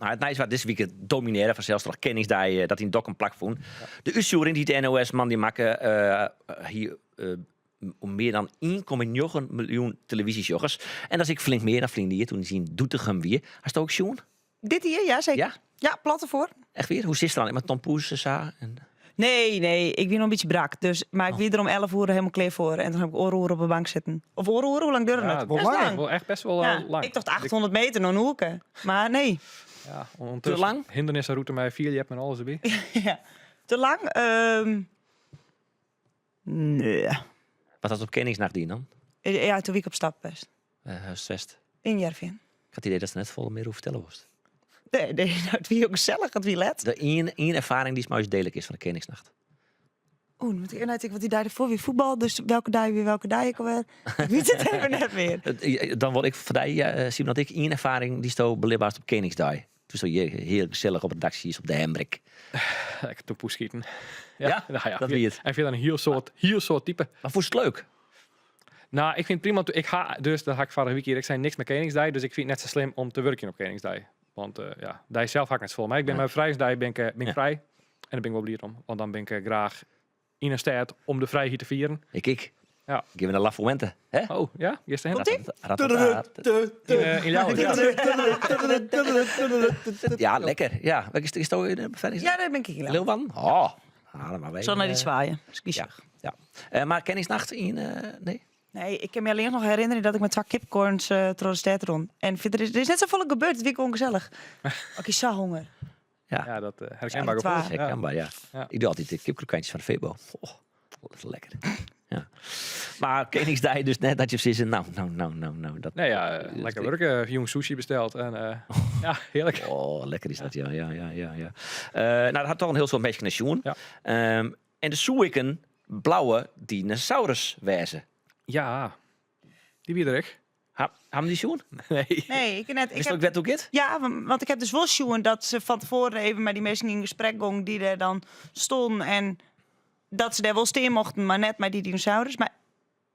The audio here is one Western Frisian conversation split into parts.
Nou, it nijs waard dizze wike dominearre fansels troch Keningsdei dat yn Dokkum plakfûn. De útstjoering dy't de NOS moandei makke hie mear dan 1,9 miljoen telefyzjesjoggers. En dat is ek flink mear dan ferline jier toen it yn Doetinchem wie. Hast it ek sjoen? Dit jier, ja seker. Ja? Ja, plat derfoar. Echt wier? Hoe sitst der dan? Mei Tom Poes en sa? En... Nee, nee, ik wie noch in bytsje brak. Dus, mar ik wie der om 11 oere hielendal klear foar. En toen ha ik oardel oere op de bank sitten. Of oardel oere, hoe lang duurde Ja, it? wol Best lang. lang. Wol echt best wol Ja, lang. Ik tocht 800 meter, noch in oerke. Mar nee. Ja, ondertussen Te lang? Hindernissenroute mei fierljeppen en alles derby. Ja. Te lang? Nee. Wat hast op Keningsnacht dien dan? Ja, toen wie ik op stap west. West? Yn Hearrenfean. Ik had it idee datst net folle mear oer fertelle wolst. Nee, nee, nou, it wie ek gesellich, it wie let. De ien erfaring dy'tst mei ús diele kinst fan de Keningsnacht. Oeh, dan moat ik even neitinke, want dy dei derfoar wie fuotbal, dus welke dei wie welke dei ek alwer? Ik wit it even net mear. Dan wol ik foar dy, Simon, dat ik ien erfaring dy'tsto belibbe hast op Keningsdei. Toen hjir hiel gesellich op redaksje op de Hemrik. Lekker Tom Poes skiten. Ja? Nou ja, Dat wie it. En fierder in hiel soad type. Mar fûnst it leuk? Nou, ik fyn it prima. Ik ha dus, dat ha ik foarige wike hjir ek sein, niks mei Keningsdei. Dus ik fyn it net sa slim om te wurkjen op Keningsdei. Want ja, dei sels ha ik net safolle. Mar ik bin mei Befrijdingsdei bin ik frij. En dêr bin ik wol bliid om. Want dan bin ik graach yn in stêd om de frijheid te fieren. Ik ek. Ja. Gean we nei La Fuente, hè? Oh, ja? Giest derhinne? Komt die? Yn Ljouwert, ja. Ja, lekker. Ja. Is is do yn de Befrijdingsdei? Ja, dêr bin ik yn Ljouwert. Leeuwarden? Oh. Ah, dan maar Sil nei dy swaaien. Ja, ja. Mar Keningsnacht yn... Nee? Nee, ik kin my allinnich noch herinnerje dat ik mei twa kipcorns troch de stêd rûn. En fierder is der is net safolle gebeurd, it wie gewoan gesellich. Ik hie sa honger. Ja. Ja, dat herkenbaar Ja, gevoel. Herkenbaar, ja. Ja. Ik doe altyd de kipkrokantjes fan de Febo. Oh, dat is lekker. Ja. Mar Keningsdei dus net dat je sizze, nou, nou, nou, nou, nou. Dat, Nee, ja, lekker wurken. Jong sushi besteld. En, ja, hearlik. Oh, lekker is dat, ja. Nou, dat hat toch in hiel soad minsken nei sjoen. Ja. En der soe ek in blauwe dinosaurus wêze. Ja, dy wie der ek. Ha, ha dy sjoen? Nee. Nee, ik net. Ik Witst heb, ek wêr't it oer giet? Ja, want ik heb dus wol sjoen dat se fan tefoaren even mei dy minsken yn gesprek gongen dy't dêr dan stonden. En dat se dêr wol stean mochten, mar net mei dy dinosaurus. Mar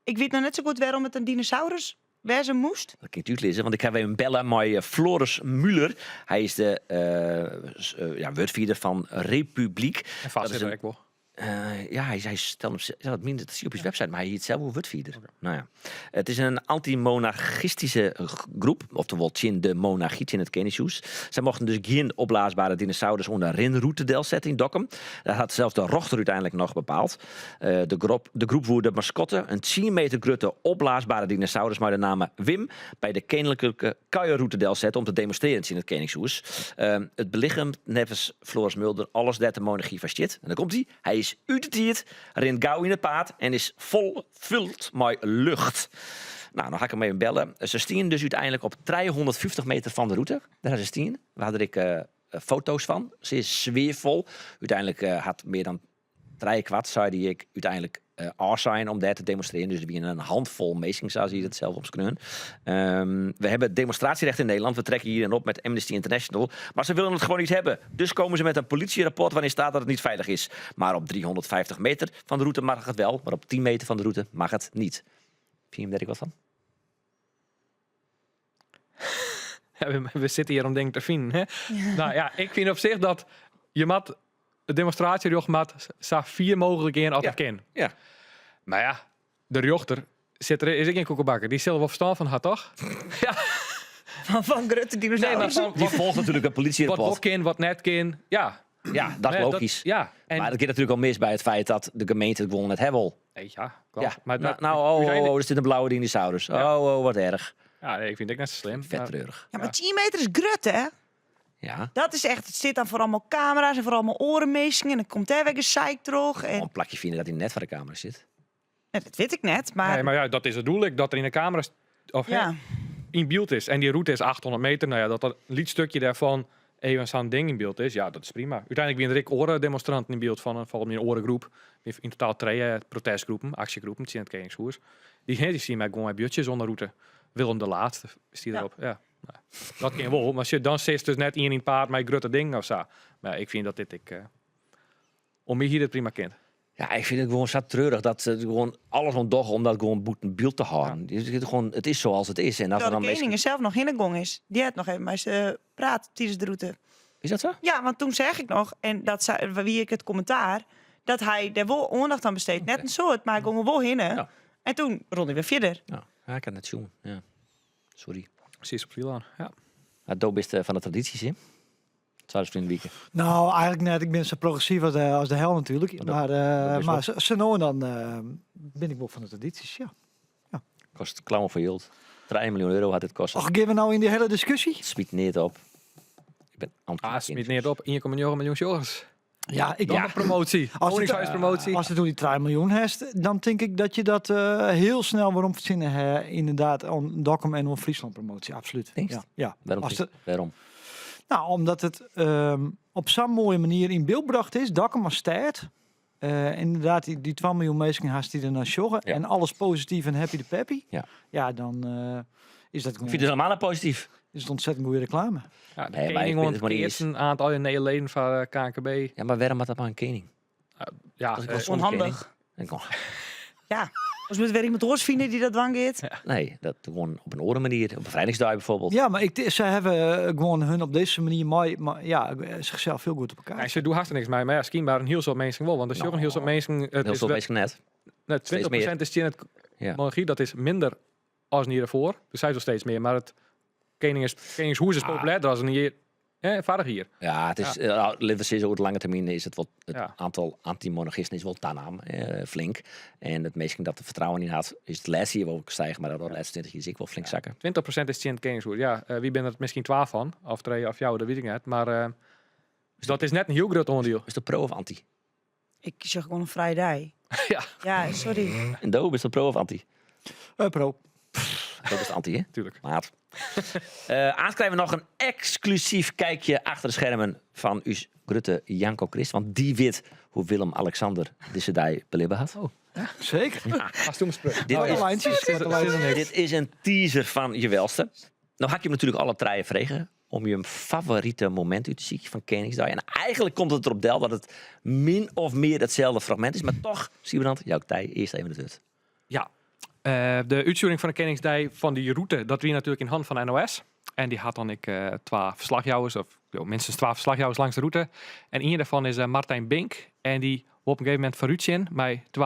ik wit noch net sa goed wêrom it in dinosaurus wêze moast. Dat kin ik útlizze, want ik ha even belle mei Floris Muller. Hy is de ja, wurdfierder fan Republiek. En foarsitter ek wol. Ja, hy stelt him, ja, dat mient it op syn website, mar hy hiet sels wol wurdfierder. Nou ja. It is in anti-monarchistische groep, oftewol tsjin de monarchy, tsjin it keningshûs. Sy mochten dus gjin opblaasbere dinosaurus oan de rinrûte delsette yn Dokkum. Dat hat sels de rjochter úteinlik noch bepaald. De groep woe de maskotte, in 10 meter grutte opblaasbere dinosaurus mei de namme Wim, by de keninklike kuierrûte delsette om te demonstrearjen tsjin it keningshûs. It belichemet neffens Floris Mulder alles dêr't de monarchy foar stiet. En dan komt hy. Hy is út de tiid, rint gau yn it paad en is fol fuld mei lucht. Nou, dan ha ik him even belle. Se stienen dus úteinlik op 350 meter fan de rûte. Dêr ha se stien. We ha der ek foto's fan. Se is sfearfol. Úteinlik hat mear dan trijekwart, sei dy ek, úteinlik ôfsein om dêr te demonstrearjen. Dus der wiene in handfol minsken, sa as hy dat sels omskreaun. We hebben demonstratierecht in Nederland. We trekken hierin op met Amnesty International. Maar ze willen het gewoon niet hebben. Dus komen ze met een politierapport waarin staat dat het niet veilig is. Maar op 350 meter van de route mag het wel. Maar op 10 meter van de route mag het niet. Fine je dêr ek wat fan? Ja, we sitte hjir om dingen te finen. Hè? Nou ja, ik fyn op sich dat je moat it demonstraasjerjocht moat sa fier mooglik gean as it kin. Mar ja, de rjochter sit der is ek gjin koekebakker. Dy sil der wol ferstân fan ha, toch? Ja. Fan grutte Nee, mar dinosaurussen. fan Dy folget natuerlik in wat wol polysjerapport. kin, wat net kin. Ja. Ja, dat is Nee, logysk. ja. En, Mar dat giet natuerlik al mis by it feit dat de gemeente it gewoan net ha wol. Nee, ja, kloppet. Ja, Maar nou, nou, oh, der sit in blauwe dinosaurus. Oh, wat erch. Ja, nee, ik fyn it ek net sa slim. Fet Maar treurich. Ja, mar 10 meter is grut, hè? Ja. Dat is echt, it stiet dan foar allegear kamera's en foar allegear oare minsken. En dan komt dêr wer geseik troch. En In plakje fine dat hy net foar de kamera sit. Nee, dat wit ik net, mar... Nee, mar ja, dat is it doel ek, dat er yn de kamera of Ja. yn byld is. En dy rûte is 800 meter. Nou ja, dat dat in lyts stikje dêrfan even sa'n ding yn byld is, ja, dat is prima. Úteinlik wiene der ek oare demonstranten yn byld fan in, folgens my in oare groep. Yn totaal trije protestgroepen, aksjegroepen tsjin it Keningshûs. Dy, dy stiene mei gewoan mei buordsjes oan de rûte. Willem de Laatste stie Ja. derop. Ja. Nou, dat kin wol, mar sjoch, dan sitst dus net ien yn it paad mei grutte dingen of sa. Mar ja, ik fyn dat dit ek, om my hie dit prima kind. Ja, ik fyn it gewoan sa treurich dat se gewoan alles oan dogge om dat gewoan bûten byld te hâlden. Dus it, gewoan, it is zoals it is. En as Dat er de dan kening minsken... er zelf noch hinne gong is. Dy hat noch even mei se praat tidens de rûte. Is dat sa? Ja, want toen seach ik noch, en dat sei, wie ek it kommentaar, dat hy dêr wol oandacht oan besteed. Net in soad, mar hy gong er wol hinne. Ja. En toen rûn hy wer fierder. Ja, ja ik ha it net sjoen. Ja. Sorry. Precies op Fryslân, ja. Maar do bist fan de tradities, hè? Twa ferline wike. Nou, eigenlijk net. Ik ben zo progressief als de hel natuurlijk. Dat- Maar, dat is maar wel- zo nou en dan ben ik wel van de tradities, ja. Kost klauwen voor jild. 3 miljoen euro had dit kosten. Och, gaan we nou in die hele discussie? Het smiet neat op. Ik ben anti. Ah, smiet neat op. 1,9 miljoen jongens. Ja, ik Dan een promotie. Als het- Koningshuispromotie. Als het door die 3 miljoen heeft, dan denk ik dat je dat heel snel waarom verzinnen hè, inderdaad om Dokkum en om Friesland promotie, absoluut. Denkst? Ja, ja. Waarom? Als de- Waarom? nou, omdat het op zo'n mooie manier in beeld gebracht is, Dokkum als stad. Inderdaad, die 2 miljoen mensen haast die er naar sjoggen. Ja. En alles positief en happy de peppy. Ja. Ja, dan is dat Ik gewoon vind het helemaal positief. is het ontzettend goede reclame. Ja, de Nee, maar ik koning vind het maar niet ontkeert een aantal je leden van KNKB. Ja, maar waarom had dat maar een koning? Ja, Als ik was zonder Onhandig. koning. Ik kon- Ja. Als moet weer iemand oors vinden die dat dwang gaat. Nee, dat gewoon op een andere manier. Op bevrijdingsdag bijvoorbeeld. Ja, maar ze hebben gewoon hun op deze manier mooi, maar ja, zichzelf heel goed op elkaar. Ja, ze doen hartstikke niks mee, maar ja, misschien maar een heel soort mensen wel, want er zijn Nou, een heel soort mensen. Het Heel is veel wel- mensen net. Nee, Steeds 20% is in het Ja. monarchie, dat is minder als hier ervoor. Dus zij is nog steeds meer, maar het koningshoes is Ah. populairder als een hier, vader hier. Ja, het is, nou, laten we zeggen, over de lange termijn is het wat, het Ja. aantal anti-monarchisten is wel tanaam, flink. En het meeste dat de vertrouwen in had, is het laatste jaar wel stijgen, maar dat de laatste 20 jaar is ik wel flink zakken. 20% is in het koningshoes. Ja, wie ben er misschien 12 van? Of 2 of jou, dat weet ik net. Maar dat is net een heel groot onderdeel. Is dat pro of anti? Ik zeg gewoon een vrije dag. Ja. Ja, sorry. En Do, is dat pro of anti? Pro. Dat is anti, hè? Tuurlijk. Maat. Aanscht krijgen we nog een exclusief kijkje achter de schermen van us grutte Janko Krist. Want die weet hoe Willem-Alexander deze dag belibben had. Oh. Ja, zeker. Ja. Als toen besproken. Dit Oh, is, lijntjes. Zit er- zit er niks. dit is een teaser van je welste. Nou had je hem natuurlijk alle treien vregen om je favoriete moment uit te zien van Koningsdag. En eigenlijk komt het erop del dat het min of meer hetzelfde fragment is. Maar toch, Siebrand, jouw tij, eerst even het hut. Ja, de uitzending van de Koningsdag van die route, dat wie natuurlijk in hand van NOS. En die had dan ik 12 verslagjouwers, of jo, minstens 12 verslagjouwers langs de route. En een daarvan is Martijn Bink. En die op een gegeven moment vooruit in bij 2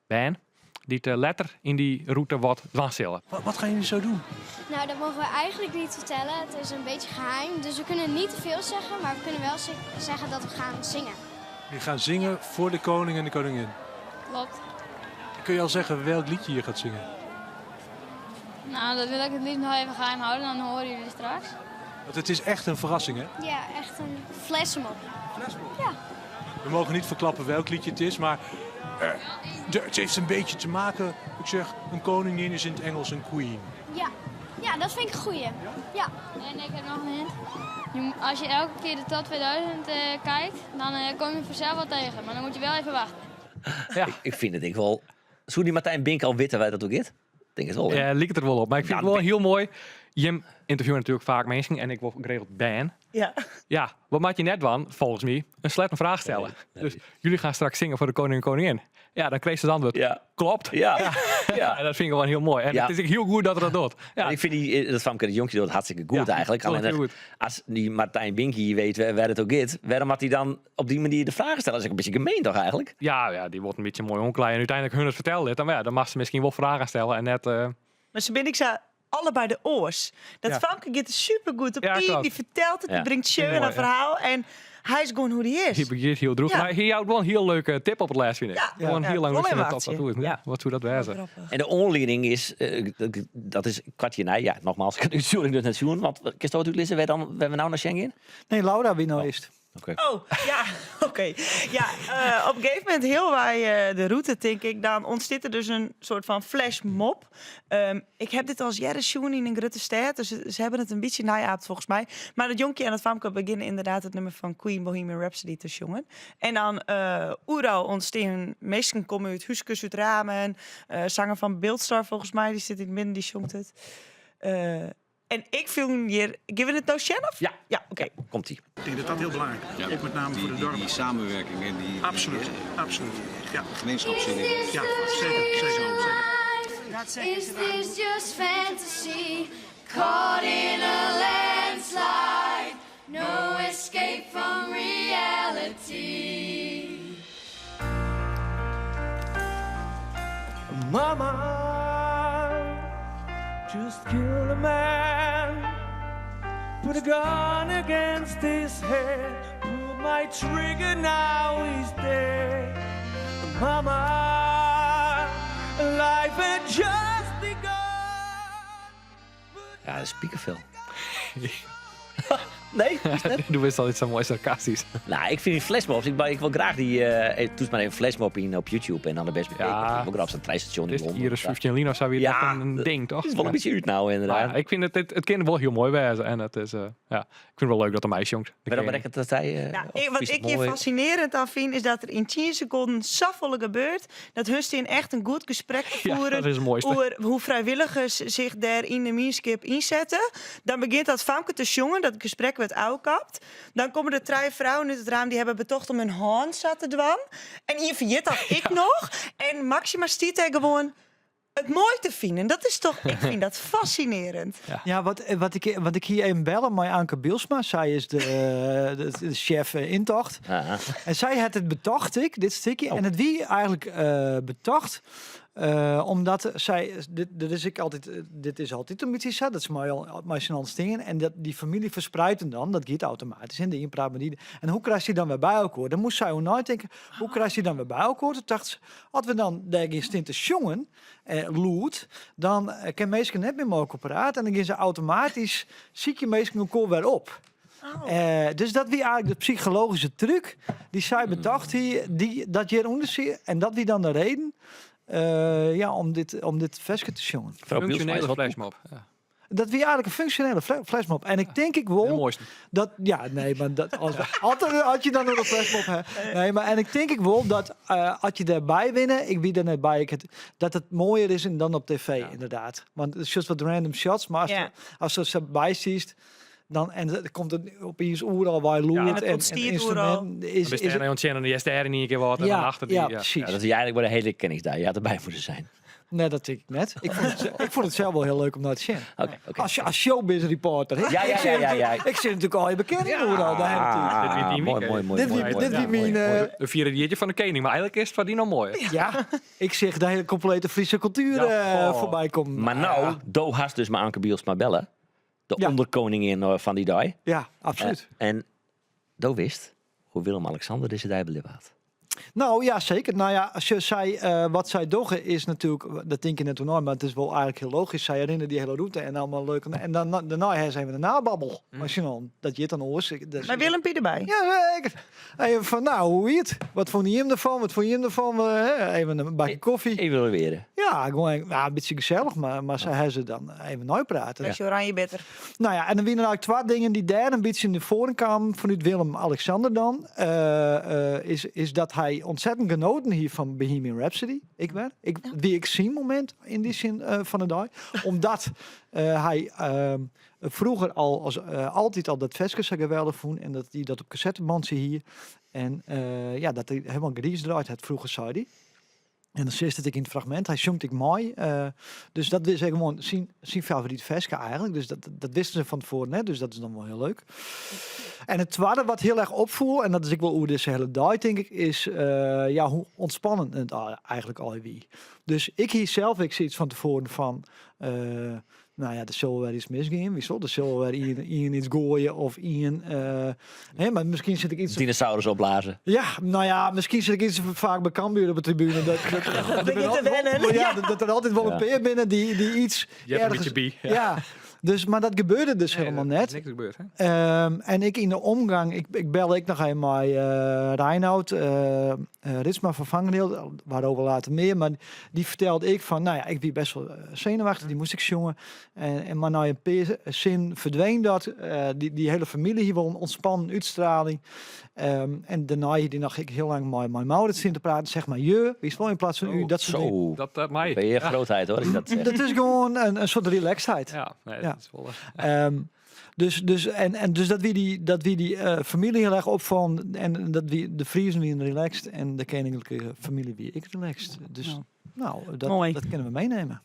baan, die de letter in die route wat dwanszillen. Wat gaan jullie zo doen? Nou, dat mogen we eigenlijk niet vertellen. Het is een beetje geheim, dus we kunnen niet te veel zeggen, maar we kunnen wel zeggen dat we gaan zingen. Jullie gaan zingen voor de koning en de koningin? Klopt. Kun je al zeggen welk liedje je gaat zingen? Nou, dat wil ik het liefst nog even geheim houden, dan horen jullie straks. Want het is echt een verrassing, hè? Ja, echt een flessenmop. Flessenmop? Ja. We mogen niet verklappen welk liedje het is, maar het heeft een beetje te maken. Ik zeg, een koningin is in het Engels een queen. Ja, ja, dat vind ik een goeie. Ja? Ja. En ik heb nog een hint. Als je elke keer de top 2000 kijkt, dan kom je vanzelf wel tegen. Maar dan moet je wel even wachten. Ja. Ik vind het ik wel... Zou die Martijn Bink al weten wij dat ook is? Ik denk het wel, hè? Ja, liep het er wel op. Maar ik vind Ja, het wel heel mooi. Jim interviewt natuurlijk vaak mensen en ik word geregeld ban. Ja. Ja, wat maak je net van, volgens mij, een slechte vraag stellen. Nee, nee. Dus jullie gaan straks zingen voor de koning en koningin. Ja, dan kreeg ze het antwoord. Ja. Klopt. Ja. Ja. Ja, dat vind ik wel heel mooi. En Ja. het is ook heel goed dat er dat doet. Ja. En ik vind dat Famke de Jonkje doet hartstikke goed Ja, eigenlijk. dat Alleen heel goed. als die Martijn Binkie weet waar het ook is, waarom had hij dan op die manier de vragen stellen? Dat is ook een beetje gemeen toch eigenlijk? Ja, ja, die wordt een beetje mooi onklein. En uiteindelijk hun het vertellen dit, dan, ja, dan mag ze misschien wel vragen stellen en net... Maar ze ben ik ze allebei de oors. Dat Ja. Famke gaat supergoed op Ja, die, klopt. die vertelt het, die Ja. brengt show Mooi, in haar ja. verhaal. En hij is gewoon hoe die is. Die begint heel droeg. Ja. Maar hij houdt wel een heel leuke tip op het laatst, vind ik. Ja. Gewoon Ja. heel lang Wel rustig een in de top wachtje. dat doet. Ja, wat zou dat wezen? Grappig. En de onleiding is, dat is kwartje na. Ja, nogmaals, ik kan de uitzending dus net zien. Want kun je dat lezen? Waar dan, waar we nou naar Schengen? Nee, Laura, wie nou Oh. is het? Oké. Oh, ja, oké. Ja, op een gegeven moment heel wij de route, denk ik, dan ontstaat er dus een soort van flashmob. Ik heb dit al eens jaren zien in een grote stad, dus ze hebben het een beetje najaapt volgens mij. Maar dat jonkje en dat famke beginnen inderdaad het nummer van Queen Bohemian Rhapsody te zongen. En dan oeral ontstaan, meesten komen uit huisjes, uit ramen. Zanger van Beeldstar volgens mij, die zit in het midden, die zongt het. En ik fyn hjir, gean we it no sjen of? Ja. Ja, oké. Komt ie. Ik denk dat dat heel belangrijk is. Ook met name die, voor de die, dorpen. die samenwerking en die, die, Absoluut, absoluut. Ja, gemeenschapszin. in. ja zeker, zeker, zeker. Is this just fantasy? Caught in a landslide, no escape from reality. Mama just killed a man. Put a gun against his head. Pulled my trigger, now he's dead. Mama, life had just begun. Ja, dat is piekenvel. nee? Is dat? Doe is altijd zo mooi sarcastisch. Nou, ik vind die flashmobs. Ik wil graag die. Toets maar even flashmob in op YouTube en dan de best bekeken. Ja. Ik wil graag op zo'n treinstation in Dit is Londen. hier is 15 Lino zou weer Ja, een ding, toch? Het is wel een beetje uit nou, inderdaad. Nou ja, ik vind het kan wel heel mooi wezen. En het is, ja, ik vind het wel leuk dat een meisje jongt. Waarom berekent dat hij? Nou, of wat is het ik hier mooi? fascinerend aan vind, is dat er in 10 seconden zoveel gebeurt. Dat hun in echt een goed gesprek te Ja, voeren. dat is het mooiste. Hoe vrijwilligers zich daar in de mienskip inzetten. Dan begint dat famke te jongen, dat gesprek werd uitkapt. Dan komen de drie vrouwen uit het raam die hebben betocht om hun hand zat te dwam. En hier verjit dat ik nog. En Maxima stiet er gewoon het mooi te vinden. Dat is toch, ik vind dat fascinerend. Ja, wat ik hier even bellen, maar Anke Bielsma, zij is de chef intocht. Aha. En zij had het betocht, ik, dit stukje. Oh. En het wie eigenlijk betocht, omdat zij, dit is ik altijd, dit is altijd een beetje zo, dat is mij al, mij zijn anders dingen. En dat die familie verspreidt hem dan, dat gaat automatisch. En de een praat met die. En hoe krijg je dan weer bij elkaar? Dan moest zij ook nooit denken, hoe krijg je dan weer bij elkaar? Toen dacht ze, als we dan daar gaan staan te jongen, loot, dan kan meestal net meer elkaar praten. En dan gaan ze automatisch, zie je meestal elkaar weer op. Dus dat wie eigenlijk de psychologische truc die zij bedacht hier, die, dat je eronder ziet en dat wie dan de reden ja, om dit versje te jongen. Mevrouw Bielsma is Functionele wel flashmob. Ja, Dat wie eigenlijk een functionele flashmob. En ik denk ik de wel mooiste. dat ja nee, maar dat als altijd had je dan nog een flashmob hè. Nee, maar en ik denk ik wel dat als je daarbij winnen, ik wie er net bij, ik het, dat het mooier is dan op tv inderdaad. Want het is just wat random shots, maar als Ja. als je ze bij ziet, dan en er komt het opeens oeral waar loert Ja. En het en, en ontstiert oeral. instrument Is, is, is is er een en die is daar in één keer wat en ja, dan achter die. ja, Ja, precies. Ja, dat is eigenlijk bij de hele kennis daar. Je had erbij moeten zijn. Nee, dat denk ik net. Ik vond het zelf wel heel leuk om naar te zien. Oké, oké. Als showbiz reporter. hè? Ja, ja, Ik zit ja, ja, ja. natuurlijk- Ik zit natuurlijk al je bekend in oeral. Daar heb ik natuurlijk. Dit wie die mooi, weekend. mooi, mooi. Dit mooi, wie- mooi, dit wie mooi, mijn, mooi. We vieren het diertje van de koning, maar eigenlijk is het van die nog mooier. Ja, ik zeg de hele complete Friese cultuur Ja, goh. voorbij komt. Maar nou, Do hast dus maar Anke Bielsma bellen. De Ja. onderkoningin van die dag. Ja, absoluut. En Do wist hoe Willem-Alexander deze dag beleefd had. Nou ja, zeker. Nou ja, als je zei, wat zij doggen is natuurlijk, dat denk je net toernooi, maar het is wel eigenlijk heel logisch. Zij herinneren die hele route en allemaal leuk. En dan, daarna zijn we de nababbel. Als je dan, dat je het dan hoort. Dat is- Maar Willempie erbij. Ja, zeker. Even van, nou, hoe is het? Wat vond je hem ervan? Wat vond je hem ervan? Even een bakje koffie. Evalueren. Ja, gewoon ja, een beetje gezellig, maar zij hebben ze dan even nooit praten. Dat is oranje beter. Nou ja, en dan winnen eigenlijk twee dingen die daar een beetje in de voren kwamen vanuit Willem-Alexander dan. Is dat hij ontzettend genoten hier van Bohemian Rhapsody. Ik ben. Ik, die ik zie moment in die zin van de dag. Omdat hij vroeger al als, altijd al dat versje zo geweldig vond. En dat hij dat op cassetteband zie hier. En ja, dat hij helemaal gries draait het vroeger zei hij. En dan zit ik in het fragment. Hij zongt ik mooi. Dus dat is gewoon zijn favoriet versje eigenlijk. Dus dat wisten ze van tevoren net. Dus dat is dan wel heel leuk. En het tweede wat heel erg opvoel, en dat is ik wel hoe deze hele dag denk ik, is ja, hoe ontspannen het eigenlijk al wie. Dus ik hier zelf, ik zie iets van tevoren van, nou ja, er zal wel iets misgaan. Wie zal? Er zal wel iemand iets gooien of iemand, nee, maar misschien zit ik iets Dinosaurus opblazen. Ja, nou ja, misschien zit ik iets vaak bij Cambuur op de tribune. Dat Begint te wennen. Ja, dat er altijd wel een peer binnen die iets Je hebt een ergens- beetje bij. Ja. Dus, maar dat gebeurde dus Nee, helemaal dat net. is niks gebeurd, hè? En ik in de omgang, ik bel ik nog eenmaal Reinoud, Ritsma van Vangendeel, waarover later meer. Maar die vertelde ik van, nou ja, ik ben best wel zenuwachtig, die moest ik jongen. En maar na een paar zin verdween dat. Die hele familie hier wel een ontspannen uitstraling. En daarna hier die nog ik heel lang met mijn Maurits zin te praten, zeg maar je, wie is wel in plaats van u, Oh, dat soort dingen. Zo. Dat mij. Ben je Ja. grootheid hoor, als je dat zegt. Dat is gewoon een soort relaxedheid. Ja, nee, Ja. Ja. Dat is wol, Dus, en dus dat wie die familie hiel erch opfallen en dat wie de Friezen wienen relaxed en de keninklijke familie wie ek relaxed. Dus Nou. nou, Moai. dat kinne we meenemen.